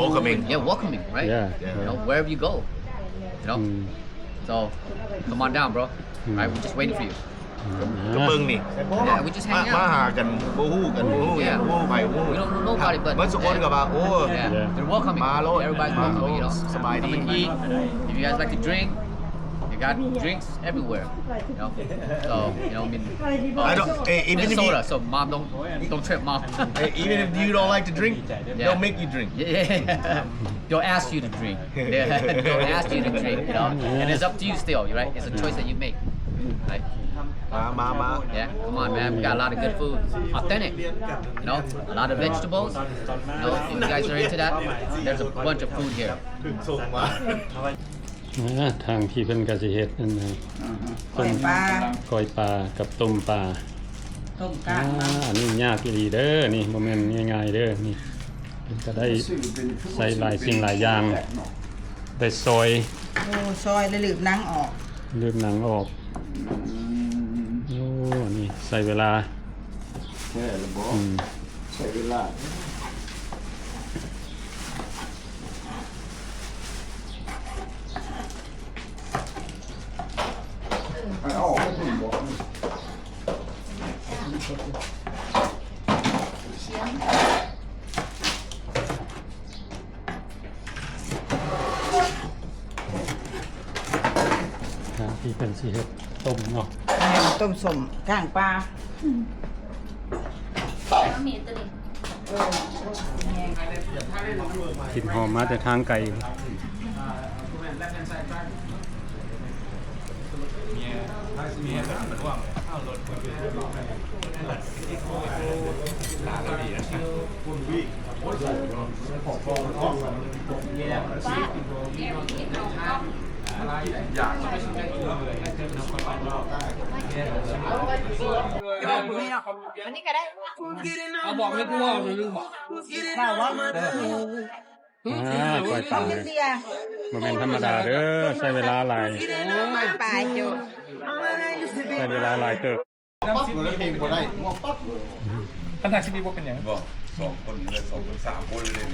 welcoming. Yeah, welcoming, right? Yeah. You know, wherever you go. You know? Mm. So, come on down, bro. Mm. Right, we're just waiting for you. ກະເບິ່ງນີ້ Yeah, we just ມາ hang out. ມາຫາກັນ ບໍ່ຮູ້ກັນ ບໍ່ຮູ້ຫຍັງ Yeah. ບໍ່ຮູ້ໃຜ ບໍ່ຮູ້ We don't know nobody, but ເບິດຊຸຄົນກໍວ່າ ໂອ້ Yeah. They're welcoming. ມາໂລດ Everybody's welcoming, you know. ສະບາຍດີ Come and eat. If you guys like to drink, they got drinks everywhere. You know? So, you know, I mean, I don't, hey, even if you soda, so mom, don't, don't trip mom. Hey, even if you don't like to drink, Yeah. they'll make you drink. Yeah, yeah, yeah. They'll ask you to drink. They'll ask you to drink, you know? And it's up to you still, right? It's a choice that you make, right? ມາ ມາ ມາ Yeah, come on, man. We got a lot of good food. Authentic. You know? A lot of vegetables. You know, if you guys are into that, there's a bunch of food here. ອ່າ ທາງທີ່ເພິ່ນກໍຊິເຮັດອັນນັ້ນ ອືຮຶ ຕົ້ມ ກ້ອຍປາ ກ້ອຍປາກັບຕົ້ມປາ ຕົ້ມກ້າງ ອ່າ ມັນ ອັນນີ້ຍາກອີ່ຫຼີເດີ ນີ້ບໍ່ແມ່ນງ່າຍໆເດີ ນີ້ເພິ່ນກໍໄດ້ໃສ່ຫຼາຍສິ່ງຫຼາຍຢ່າງ ໄດ້ຊອຍ ໂອ້ ຊອຍແລ້ວລືບໜັງອອກ ລືບໜັງອອກ ອືມ ໂອ້ ນີ້ໃຊ້ເວລາ ແທ້ລະບໍ ອືມ ໃຊ້ເວລາ. ໃຫ້ອອກໄປພຸ້ນບໍ? ນີ້ເພິ່ນຊິເຮັດຕົ້ມເນາະ ແມ່ນ ຕົ້ມສົ້ມກ້າງປາ ກິ່ນຫອມມາແຕ່ທາງໄກ. ອັນນີ້ກໍໄດ້ ເອົາບອກໃຫ້ຜູ້ເວົ້າໜ້ອຍໜຶ່ງບອກ ອ່າ ກ້ອຍປາ ບໍ່ແມ່ນທຳມະດາເດີ້ ໃຊ້ເວລາຫຼາຍ ປາຢູ່ ໃຊ້ເວລາຫຼາຍເຕີບ. ປັບເລີຍ ເພງບໍ່ໄດ້ ຫົວປັບເລີຍ ຄັນທາງຊິມີບໍ່ເປັນຫຍັງ ບໍ່ ສອງຄົນນີ້ແຫຼະ ສອງຄົນ ສາມຄົນເລີຍ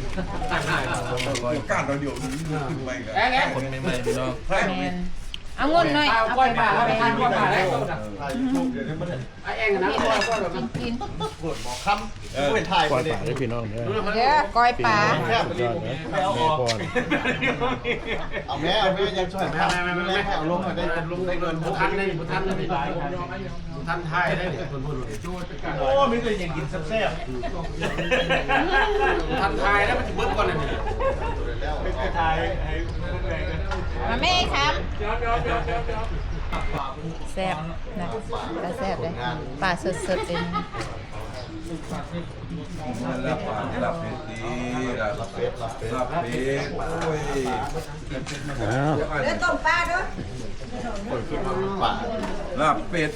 ການດຽວນີ້ຂຶ້ນໄປກໍ ຄົນໃໝ່ໆ ພີ່ນ້ອງ ແມ່ນ ເອົາເງິນໜ້ອຍ ເອົາກ້ອຍປາ ເອົາໄປທານກ້ອຍປາໄດ້ ຖ່າຍຢູທູບ ດຽວນີ້ມັນ ອ່ະ ແອງນະ ກ້ອຍປາ ກິນ ເປີດໝໍຄຳ ເອີ ເປັນຖ່າຍ ກ້ອຍປາເດ້ພີ່ນ້ອງເດີ ເດີ ກ້ອຍປາ ສຸດຍອດເດີ ແມ່ພອນ ເອົາແມ່ ເອົາແມ່ ຢາກຊ່ວຍ ແມ່ ແມ່ ເອົາລົງ ໄດ້ລົງ ໄດ້ເງິນ ບໍ່ທັນ ບໍ່ທັນ ບໍ່ທັນຖ່າຍໄດ້ ເພິ່ນ ເພິ່ນ ໂອ້ ມີແຕ່ຫຍັງກິນແຊບໆ ບໍ່ທັນຖ່າຍແລ້ວ ມັນຊິເບິດກ່ອນແລ້ວນີ້ ໄປຖ່າຍໃຫ້ເພິ່ນແດ່ ມາແມ່ຄຳ ແຊບນະ ປາແຊບເດ້ ປາສົດໆເດ້ ລາບປາ ລາບເປັດດີ ລາບເປັດ ລາບເປັດ ລາບເປັດ ໂອ້ຍ ອ້າວ ເດີຕົ້ມປາເດີ ລາບເປັດ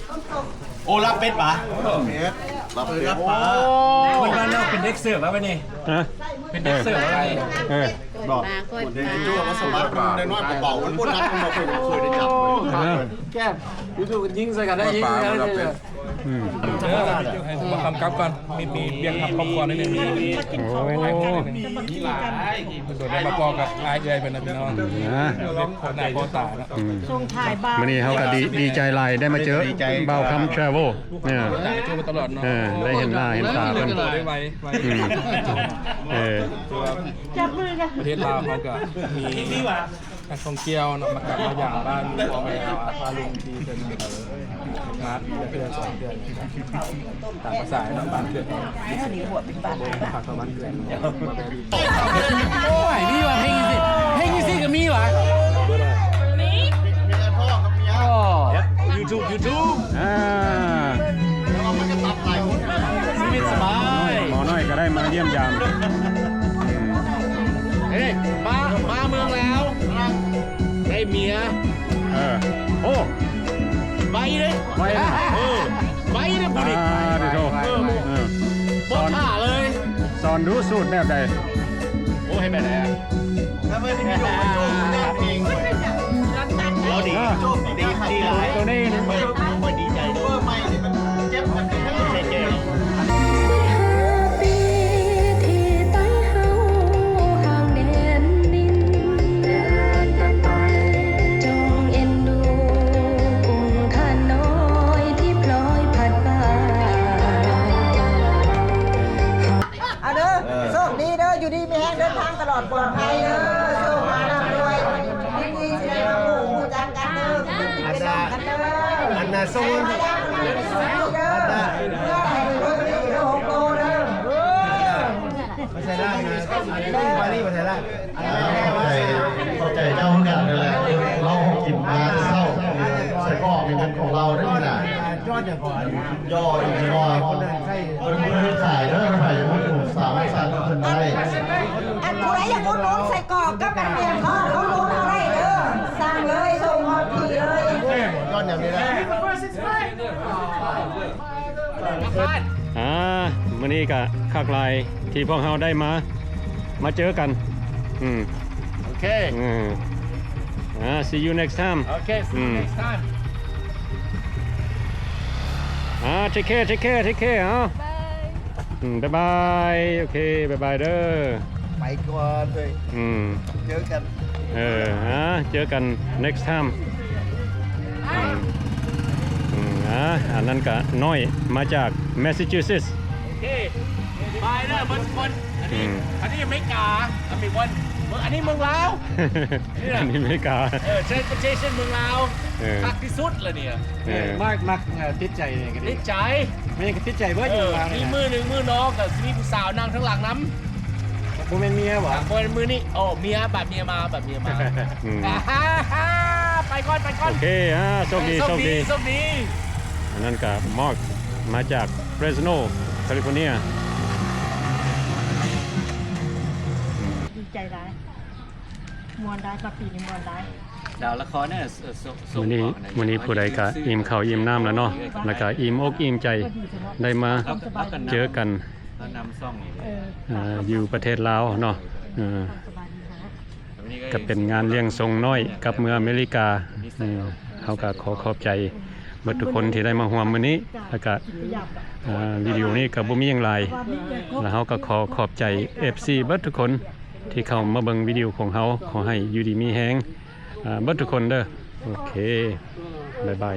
ໂອ້ ລາບເປັດປາ ເປັດ ລາບເປັດ ລາບປາ ໂອ້ຍ ເປັນເດັກເສີບແລ້ວບັດນີ້ ຮະ ເປັນເດັກເສີບແລ້ວບັດນີ້ ເອີ ບອກ ປາກ້ອຍປາ ໄດ້ນ້ອຍເບົາໆ ມັນບໍ່ໜັກ ມັນບໍ່ເຄີຍ ເຄີຍໄດ້ຈັບ ແກ້ມ ຢູທູບຍິງໃສ່ກັນໄດ້ ຍິງໃສ່ກັນໄດ້ ອືມ ເອີ ໃຫ້ບ່າວຄຳກັບກ່ອນ ມີ ມີວຽກກັບຄອບຄົວໜ້ອຍໜຶ່ງ ໂອ້ ໂດຍໄດ້ມາພໍ້ກັບອ້າຍເອື້ອຍເພິ່ນນະພີ່ນ້ອງ ນະ ເປັນຄົນໜ້າພໍ້ຕາເນາະ ອືມ ສົ່ງຖ່າຍບ່າວ ມື້ນີ້ເຮົາກໍດີ ດີໃຈຫຼາຍໄດ້ມາເຈີ ດີໃຈ ບ່າວຄຳ Travel ເອີ ຕາມໂທມາຕະຫຼອດເນາະ ເອີ ໄດ້ເຫັນໜ້າເຫັນຕາເພິ່ນ ໄດ້ໄວ ໄວ ອືມ ເອີ ຈັບມືກັນ ປະເທດລາວເຮົາກໍມີ ນັກທ່ອງທ່ຽວເນາະ ມາກັບມາຢາມບ້ານພໍ່ແມ່ເຮົາ ອາ ພາລຸງທີ່ເພິ່ນມາເທື່ອສອງເທື່ອ ຕາມພາສາເນາະ ບ້ານເກີດເຮົາ ມາພັກເຂົ້າບ້ານເກີດ ໂອ້ຍ ມີວ່າເພງຈັ່ງຊີ້ ເພງຈັ່ງຊີ້ກໍມີຫວາ ມີ ອໍ ຢູທູບ ຢູທູບ ອ່າ ຊີວິດສະບາຍ ໝໍນ້ອຍກໍໄດ້ມາຢ້ຽມຢາມ ເອີ ມາ ມາເມືອງລາວ ໄດ້ເມຍ ເອີ ໂອ້ ໄວເດ້ ໄວນະ ເອີ ໄວເດ້ຜູ້ນີ້ ອ່າ ເອີ ບໍ່ຖ້າເລີຍ ສອນດູສູດແບບໃດ ໂອ້ ເຮັດແບບໃດ ລາວດີ ໂຈກດີ ດີຫຼາຍ ໂຕນີ້ນະ ຂ້ອຍດີໃຈ ເປີດໃໝ່ນີ້ມັນເຈັບ ມັນເຈັບ ເອົາເດີ ເອີ ໂຊກດີເດີ ຢູ່ດີມີແຮງ ເດີນທາງຕະຫຼອດປອດໄພເດີ ໂຊກມານຳດ້ວຍ ຍິນດີທີ່ໄດ້ມາຮູ້ ຮູ້ຈັກກັນເດີ ເປັນພີ່ເປັນນ້ອງກັນເດີ ອັນນ່າ ອັນນ່າ ສົ່ງເງິນ ອັນນ່າ ເມື່ອໃດເດີໂຮມໂຕເດີ ເອີ ມາໃສ່ລາດນະ ອັນນີ້ ມານີ້ ມາໃສ່ລາດ ເຂົ້າໃຈ ເຂົ້າໃຈເຈົ້າຄືກັນນັ້ນແຫຼະ ເຮົາກິນມາແຕ່ເຊົ້າ ໄສ້ກອກນີ້ແມ່ນຂອງລາວເດ້ນີ້ນະ ຍອດຫຍັງກ່ອນ ຍໍອີກໜ້ອຍ ເພິ່ນບໍ່ໄດ້ຂາຍເດີ ໃຜອຸດໜູນສາມາດສັ່ງເພິ່ນໄດ້ ອັນຜູ້ໃດຢາກອຸດໜູນໄສ້ກອກກັບອັນເປັນທອດ ອຸດໜູນເຮົາໄດ້ເດີ ສັ່ງເລີຍ ສົ່ງຮອດທີ່ເລີຍ ຍອດຫຍັງນີ້ນະ ອ່າ ມື້ນີ້ກະຄັກຫຼາຍທີ່ພວກເຮົາໄດ້ມາ ມາເຈີກັນ ອືມ ໂອເຄ ເອີ ອ່າ see you next time ໂອເຄ see you next time ອ່າ take care take care take care ເອົາ ບາຍ ອືມ ບາຍບາຍ ໂອເຄ ບາຍບາຍເດີ ໄປກ່ອນເລີຍ ອືມ ເຈີກັນ ເອີ ອ່າ ເຈີກັນ next time ອືມ ອືມ ອ່າ ອັນນັ້ນກະນ້ອຍມາຈາກ Massachusetts ໂອເຄ ບາຍເດີ ເບິດທຸກຄົນ ອັນນີ້ ອືມ ອັນນີ້ອາເມລິກາ ອາເມລິກາ ອັນນີ້ເມືອງລາວ ນີ້ນະ ອັນນີ້ອາເມລິກາ ເອີ transportation ເມືອງລາວ ເອີ ຄັກທີ່ສຸດລະນີ້ ເອີ ເອີ ມັກ ມັກ ເອີ ຕິດໃຈນີ້ກໍດີ ຕິດໃຈ ແມ່ນກໍຕິດໃຈເບິດ ເອີ ຢູ່ເມືອງລາວນີ້ນະ ມີມື້ໜຶ່ງມື້ນ້ອງກໍຊິມີຜູ້ສາວນັ່ງທາງຫຼັງນຳ ບໍ່ແມ່ນເມຍຫວາ? ບໍ່ແມ່ນມື້ນີ້ ໂອ້ ເມຍ ບາດເມຍມາ ບາດເມຍມາ ອືມ ອ່າ ໄປກ່ອນ ໄປກ່ອນ ໂອເຄ ອ່າ ໂຊກດີ ເອີ ໂຊກດີ ໂຊກດີ ໂຊກດີ ອັນນັ້ນກໍມອດ ມາຈາກ Fresno California ດີໃຈຫຼາຍ ມ່ວນຫຼາຍ ມາປີນີ້ມ່ວນຫຼາຍ ດາວລະຄອນເນີ ເອີ ໂຊກ ໂຊກ ມື້ນີ້ ມື້ນີ້ຜູ້ໃດກະອີ່ມເຂົ້າອີ່ມນ້ຳແລ້ວເນາະ ແລ້ວກະອີ່ມອົກອີ່ມໃຈ ໄດ້ມາເຈີກັນ ເອີ ຢູ່ປະເທດລາວເນາະ ເອີ ກໍເປັນງານລ້ຽງສົ່ງນ້ອຍກັບເມືອອາເມລິກາ ເອີ ເຮົາກໍຂໍຂອບໃຈເບິດທຸກຄົນທີ່ໄດ້ມາຮ່ວມມື້ນີ້ ແລ້ວກໍ ເອີ ວິດີໂອນີ້ກໍບໍ່ມີຫຍັງຫຼາຍ ແລ້ວເຮົາກໍຂໍຂອບໃຈ ເອັຟຊີ ເບິດທຸກຄົນທີ່ເຂົ້າມາເບິ່ງວິດີໂອຂອງເຮົາ ຂໍໃຫ້ຢູ່ດີມີແຮງ ເບິດທຸກຄົນເດີ ໂອເຄ ບາຍບາຍ.